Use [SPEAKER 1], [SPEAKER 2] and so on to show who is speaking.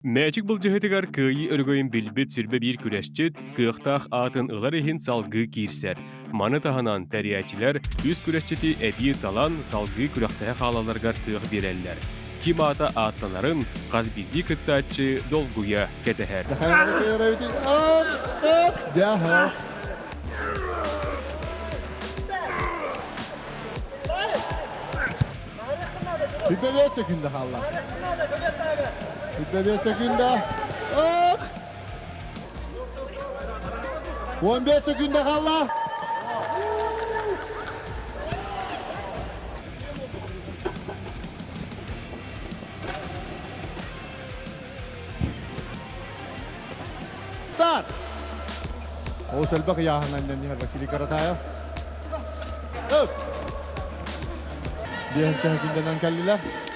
[SPEAKER 1] Мээчик былдьаһыытыгар кыайыы өрөгөйүн билбит сүрбэ биир күрэсчит кыахтаах аатын ылар иһин салгыы киирсэр. Маны таһынан тэрийээччилэр үс күрэсчити эбии талан салгыы күрэхтэһэ хаалалларыгар кыах биэрэллэр. Ким аата ааттанарын хас биирдии кыттааччы долгуйа кэтэһэр.
[SPEAKER 2] Үбэбиэ секунда хаалла. Үбэбиэ секунда. Оп! 15 секунда хаалла. Старт! Ол элбэх ыйааһынан Василий Каратаев. Өп! Биэһинчэ күндэнэн кэллилэр.